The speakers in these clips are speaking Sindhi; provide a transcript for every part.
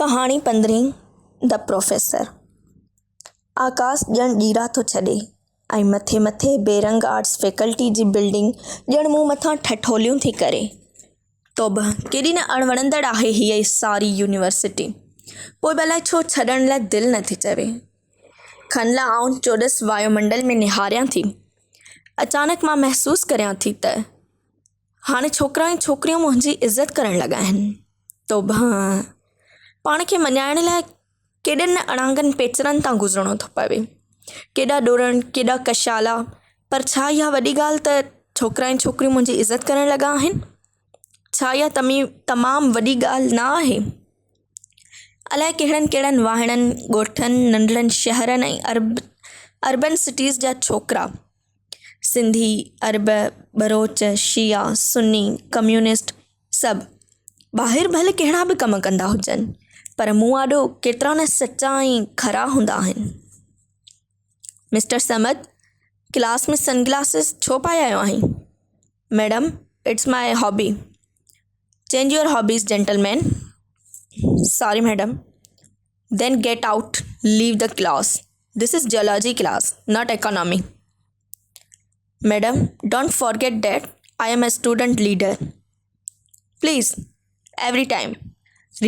ڪهاڻي پندرهين، The Professor. آڪاس ڄڻ ڄيرا ٿو ڇڏي ۽ مٿي مٿي بيرنگ آرٽس فيڪلٽي جي بلڊنگ ڄڻ مون مٿان ٺٺوليون ٿي ڪري. توبهه، ڪيڏي نه اڻوڻندڙ آهي هيء ساري يونيورسٽي. پوء به الائي ڇو ڇڏڻ لاء دل نٿي چوي. کن لاء آئون چوڏس وايومنڊل ۾ نهاريان ٿي. اچانڪ مان محسوس ڪريان ٿي ته هاڻي ڇوڪرا ۽ ڇوڪريون منهنجي عزت ڪرڻ لڳا آهن. توبهه! پاڻ کي مڃائڻ لاء ڪيڏن نه اڻانگن پيچرن تان گذرڻو ٿو پوي. ڪيڏا ڏورڻ، ڪيڏا ڪشالا، پر ڇا اها وڏي ڳالهه ته ڇوڪرا ۽ ڇوڪريون منهنجي عزت ڪرڻ لڳا آهن؟ ڇا اها تمام وڏي ڳالهه نه آهي؟ الائي ڪهڙن ڪهڙن واهڻن، ڳوٺن، ننڍڙن شهرن ۽ اربن سٽيز جا ڇوڪرا سنڌي، عرب، ٻروچ، شيعا، سني، ڪميونسٽ سڀ ٻاهر ڀلي ڪهڙا به ڪم ڪندا هجن پر مون آڏو ڪيترا نه سچا ۽ کرا هوندا آهن. Mister Samad, class ۾ sun glasses ڇو پائي آيو آهين؟ Madam, it's my hobby. Change your hobbies gentleman. Sorry madam. Then get out, leave the class. This is geology class, not economy. Madam, don't forget that I am a student leader. Please, every time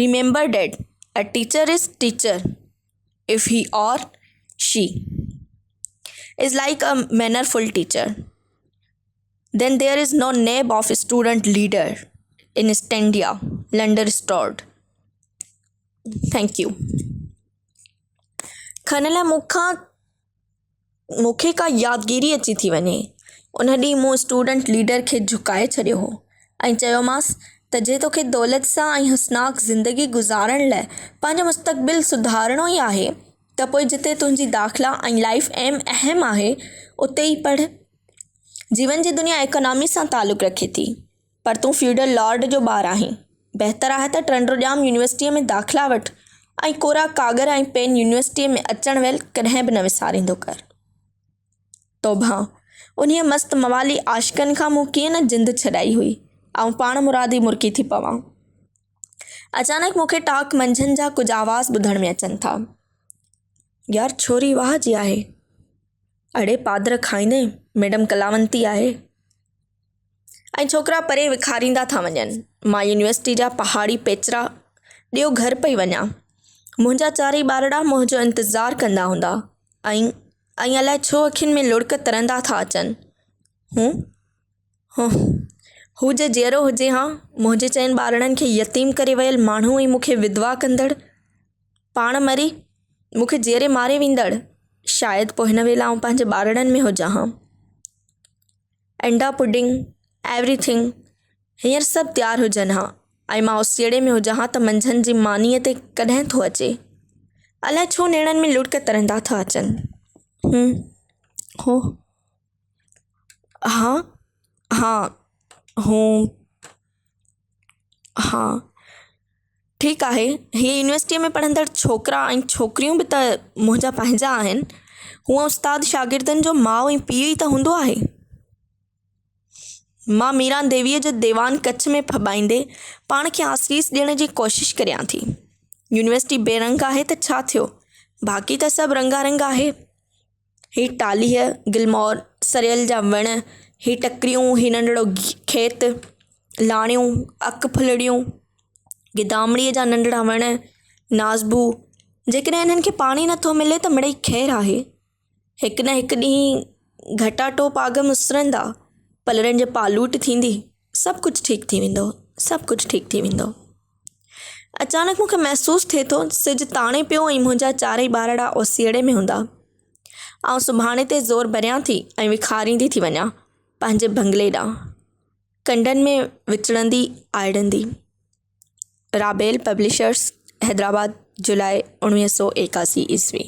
remember that a teacher is teacher if he or she is like a mannerful teacher. Then there is no name of student leader in East India Lander stored. Thank you. کن لاء مون کان مون کي ڪا يادگيري اچي ٿي وڃي. ان ڏينهن مون اسٽوڊنٽ ليڊر کي جهڪائي ڇڏيو هو ۽ چيومانس ته جي توکي دولت سان ۽ حسناڪ زندگي گذارڻ لاء پنهنجو مستقبل سڌارڻو ئي آهي ته پوء جتي تنهنجي داخلا ۽ لائيف ايم اهم آهي اتي ئي پڙهه. جيون جي دنيا ايڪانامي سان تعلق رکي ٿي. پر تون فيوڊل لارڊ جو ٻار آهين. بهتر آهي ته ٽنڊوڄام يونيورسٽيء ۾ داخلا وٺ ۽ ڪورا ڪاڳر ۽ پين يونيورسٽيء ۾ اچڻ ويل ڪڏهن به نه وساريندو ڪر. توبهه! انهيء مست موالي عاشقن کان مون ڪيئن نه جند ڇڏائي هئي. آئون پاڻ مراد ئي مرڪي ٿي پوان. اچانڪ مون کي ٽاڪ منجهند جا ڪجهه آواز ٻڌڻ ۾ اچن ٿا. يار ڇوري واهه جي آهي. اڙي پادر کائيندين، ميڊم ڪلاونتي آهي. ۽ ڇوڪرا پري وکاريندا ٿا وڃن. مان يونيورسٽي جا پهاڙي پيچرا ڏيو گهر پئي وڃان. منهنجا چارئي ٻارڙا منهنجو انتظار ڪندا هوندا ۽ ۽ الائي ڇو اکين ۾ لڙڪ ترندا ٿا اچن. هون هون هو جي جيئرو هجي ها، منهنجي چئن ٻارڙن کي يتيم ڪري ويل ماڻهو ۽ مون کي وڌوا ڪندڙ، پاڻ مري مون کي جيئري ماري ويندڙ، شايد پوء هن ويل آئون پنهنجي ٻارڙن ۾ هجان ها. انڊا پڊنگ، ايوري ٿنگ هينئر سڀ تيار هجن ها ۽ مان اوسيئڙي ۾ هجان ها ته منجهند جي مانيء تي ڪڏهن ٿو اچي. الائي ڇو نيڻن ۾ لڙڪ ترندا ٿا اچن. هون. هو. ها. ها. هون. ها. ٺيڪ آهي، هيء يونيورسٽيء ۾ پڙهندڙ ڇوڪرا ۽ ڇوڪريون به ته منهنجا پنهنجا آهن. هونء استاد شاگردن جو ماء ۽ پيء ئي ته هوندو آهي. مان ميران ديويء جو ديوان ڪڇ ۾ ڦٻائيندي پاڻ کي آسيس ڏيڻ جي ڪوشش ڪريان ٿي. يونيورسٽي بي رنگ آهي ته ڇا ٿيو، باقي ته سڀ رنگا رنگ آهي. هي ٽالهيء، گلمور، سريل جا وڻ، هي ٽڪريون، هي ننڍڙو کيت، لاڻيون، اڪ ڦلڙيون، گدامڙيء جا ننڍڙا وڻ، نازبو، جيڪڏهن انهن کي پاڻي نٿو ملي ته مڙئي خير آهي. هڪ نه هڪ ڏينهن گهٽا ٽوپ آگم اسرندا، پلرن جي پالوٽ ٿيندي، سڀ ڪجهه ٺيڪ ٿي ويندو، سڀ ڪجهه ٺيڪ ٿي ويندو. اچانڪ مون کي محسوس ٿئي ٿو سج تاڻي پيو ۽ منهنجا چارئي ٻارڙا اوسيئڙي ۾ هوندا. آئون سڀاڻي تي زور ڀريان ٿي ۽ وکاريندي ٿي وڃان پنهنجي بنگلي ڏانهن. ڪنڊن ۾ وچڙندي آئڙندي. رابيل پبلشرس حيدرآباد جولاء 1981 عيسوي.